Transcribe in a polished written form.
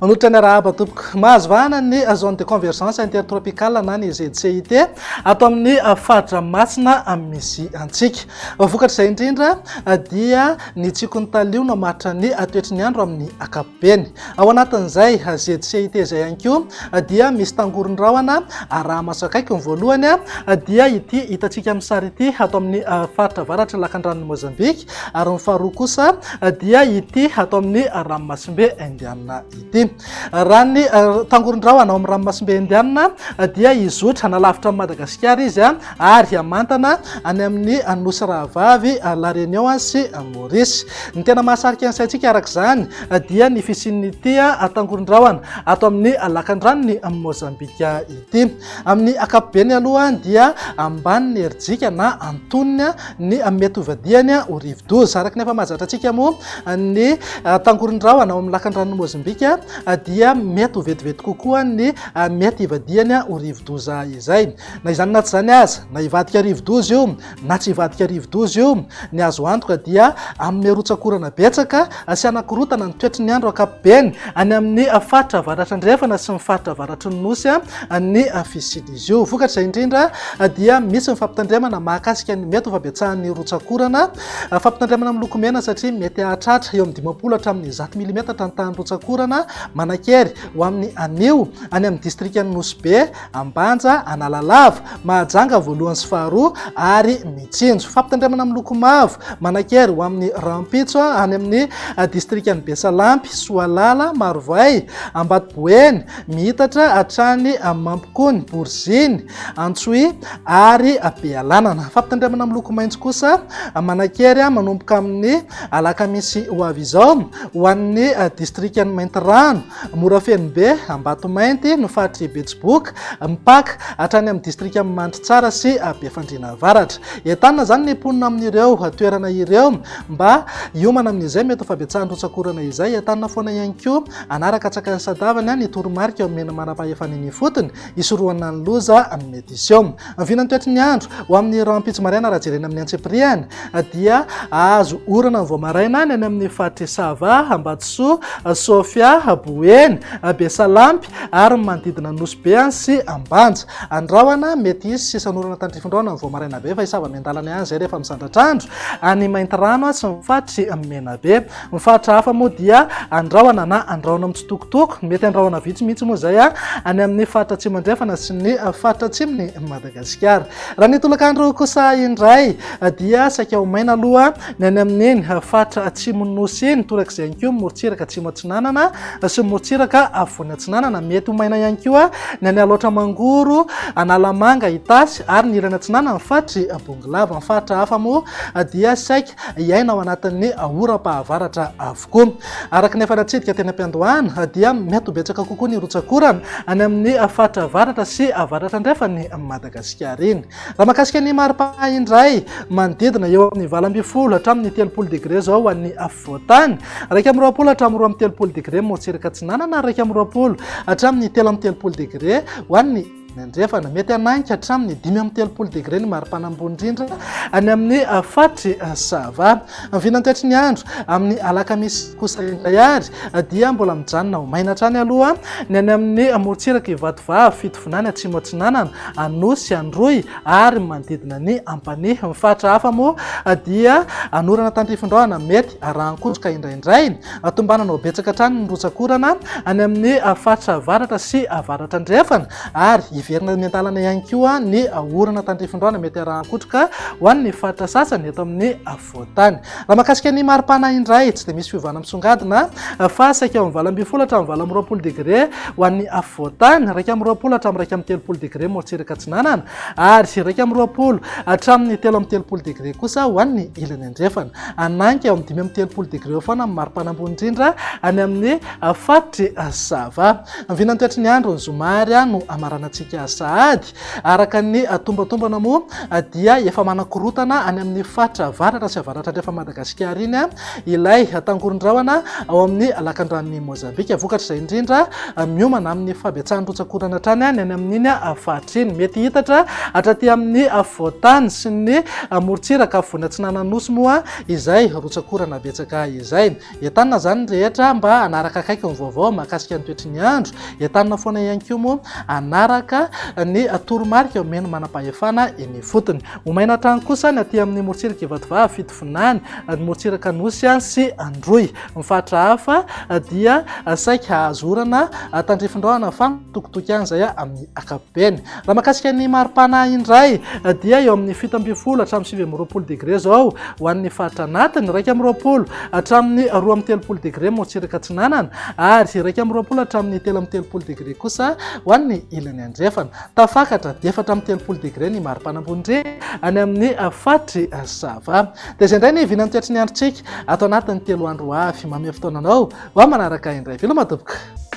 Manolotra ny arahaba tompoko. Mahazo vahana ny zone de convergence intertropicale na ny ZCIT ato amin'ny fari-dranomasina misy antsika. Vokatr'izay indrindra dia ny tsikon'ny talio no hamaritra ny toetry ny andro amin'ny ankapobeny. Ao anatin'izay ZCIT izay ihany koa dia misy tangoron-drahona araha-maso akaiky. Ny voalohany dia ity hitantsika amin'ny sary ity ato amin'ny faritra avaratry ny lakandranon'i Mozambique ary ny faharoa kosa dia ity ato amin'ny ranomasimbe Indiana ity. Raha ny tangoron-drahona ao amin'ny ranomasimbe Indiana dia hizotra hanalavitra an'i Madagasikara izy ary hamantana any amin'ny nosy rahavavy La Réunion sy Maurice. Ny tena mahasarika ny saintsika araka izany dia ny fisian'ity tangoron-drahona ato amin'ny lakandranon'i Mozambika ity. Amin'ny ankapobeny aloha dia ambany ny herijika na antonony ny mety hovadiany ho rivodoza. Araka ny efa mahazatra antsika moa ny tangoron-drahona ao amin'ny lakandranon'i Mozambika dia mety ho vetivety kokoa ny mety hivadiany ho rivodoza izay. Na izany na tsy izany aza, na hivadika rivodoza io na tsy hivadika rivodoza io, ny azo antoka dia hanome rotsak'orana betsaka sy hanakorotana ny toetry ny andro ankapobeny any amin'ny faritra avaratra andrefana sy ny faritra avaratry ny Nosy ny fisian'izy io. Vokatr'izay indrindra dia misy ny fampitandremana mahakasika ny mety ho fabetsahan'ny rotsak'orana, fampitandremana miloko mena satria mety hahatratra eo amin'ny 50 hatramin'ny 100 milimetatra ny tahan'ny rotsak'orana manan-kery ho amin'ny anio any amin'ny distrikan'i Nosy Be, Ambanja, Analalava, Mahajanga voalohany sy faharoa ary Mitsinjo. Fampitandremana miloko mavo, manan-kery ho amin'ny rahampitso any amin'ny distrikan'i Besalampy, Soalala, Marovoay, Ambatoboeny, miitatra hatrany Mampikony, Boriziny, Antsohihy ary Bealanana. Fampitandremana miloko maitso kosa manan-kery manomboka amin'ny alakamisy ho avy izao ho an'ny distrikan'i Maintirano, Morafenobe, Ambatomainty, ny faritr'i Betsiboka, mipaka hatrany amin'ny distrikan'i Mandritsara sy Befandriana Avaratra. Entanina izany ny mponina amin'ireo toerana ireo mba hiomana amin'izay mety ho fabetsahan'ny rotsak'orana izay. Entanina foana ihany koa hanaraka antsakany sy andavany ny toromarika omen'ny manam-pahefana eny ifotony hisorohana ny loza mety hiseho. Ny vinan'ny toetry ny andro ho amin'ny rahampitso maraina raha jerena amin'ny antsipiriany dia hahazo orana ny vao maraina ny any amin'ny faritr'i Sava, Ambatosoa, Sofia, Boeny, Besalampy ary ny manodidina an'i Nosy Be sy Ambanja. Andrahona, mety hisy sisan'orana tandrifin-drahona ny vao maraina be fa hisava miandalana ihany izay rehefa misandratr'andro any Maintirano sy ny faritr'i Menabe. Ny faritra hafa moa dia andrahona na andrahona mitsitokotoko, mety andrahona vitsy mihitsy moa izay any amin'ny faritra atsimo andrefana sy ny faritra atsimon'i Madagasikara. Raha ny tolakandro kosa indray dia saika ho maina aloha ny any amin'iny faritra atsimon'ny Nosy iny, torak'izay ihany koa ny morontsiraka atsimo atsinanana sy ny morontsiraka afovoany atsinanana. Mety ho maina ihany koa ny any Alaotra Mangoro, Analamanga, Itasy ary ny ilany atsinanan'ny faritr'i Bongolava. Ny faritra hafa moa dia saika hiaina ao anatin'ny oram-pahavaratra avokoa. Araka ny efa natsidika teny am-piandohana dia mety ho betsaka kokoa ny rotsak'orana any amin'ny faritra avaratra sy avaratra andrefan'i Madagasikara iny. Raha mahakasika ny maripana indray, manodidina eo amin'ny 18 hatramin'ny 30 degre izao ho an'ny afovoan-tany, 21 hatramin'ny 32 degre morontsiraka atsinanana ary 21 hatramin'ny 33 degre ho an'ny Ny andrefana, mety hanainga hatramin'ny 35 degre ny maripana ambony indrindra any amin'ny faritr'i Sava. Ny vinantoetry ny andro amin'ny alakamisy kosa indray ary dia mbola mijanona ho maina hatrany aloha ny any amin'ny morontsirak'i Vatovavy, Fitovinany, Atsimo Atsinanana, Anosy, Androy ary ny manodidina ny Ampanihy. Ny faritra hafa moa dia anorana tandrifin-drahona mety arahan-kotroka indraindray. Tombanana ho betsaka hatrany ny rotsak'orana any amin'ny faritra avaratra sy avaratra andrefana ary hiverina miandalana ihany koa ny orana tandrifin-drano mety arahan-kotroka ho an'ny faritra sasany eto amin'ny afovoan-tany. Raha mahakasika ny maripana indray, tsy dia misy fiovana misongadina fa saika eo amin'ny 18 hatramin'ny 28 degre ho an'ny afovoan-tany, 21 hatramin'ny 31 degre morontsiraka atsinanana ary 21 hatramin'ny 33 degre kosa ho an'ny ilany andrefana. Hanainga eo amin'ny 35 degre eo foana ny maripana ambony indrindra any amin'ny faritr'i Sava. Ny vinantoetry ny andro ny zoma ary no hamaranantsika. antsika sahady. Araka ny tombatombana moa dia efa manakorotana any amin'ny faritra avaratra sy avaratra andrefan'i Madagasikara iny ilay tangoron-drahona ao amin'ny lakandranon'i Mozambika. Vokatr'izay indrindra, miomana amin'ny fahabetsahan'ny rotsak'orana hatrany ny any amin'iny faritra iny. Mety hiitatra hatraty amin'ny afovoan-tany sy ny morontsiraka afovoany atsinanan'ny Nosy moa izay rotsak'orana betsaka izay. Entanina izany ny rehetra mba hanaraka akaiky ny vaovao mahakasika ny toetry ny andro. Entanina foana ihany koa moa hanaraka ny toromarika omen'ny manam-pahefana eny ifotony. Ho maina hatrany kosa ny aty amin'ny morontsirak'i Vatovavy, Fitovinany, ny morontsiraka Anosy sy Androy. Ny faritra hafa dia saika hahazo orana tandrifin-drahona fa mitokitoky ihany izay amin'ny ankapobeny. Raha mahakasika ny maripana indray dia eo amin'ny 17 hatramin'ny 29 degre izao ho an'ny faritra anatiny, 21 hatramin'ny 32 degre morontsiraka atsinanana ary 21 hatramin'ny 33 degre kosa ho an'ny ilany andrefana. Tafakatra 34 degre ny maripana ambony indrindra any amin'ny faritry Sava. Dia izay indray ny vinan'ny toetry ny androntsika ato anatin'ny 3 andro ho avy. Manome fotoana anao ho amin'ny manaraka indray. Veloma tompoko.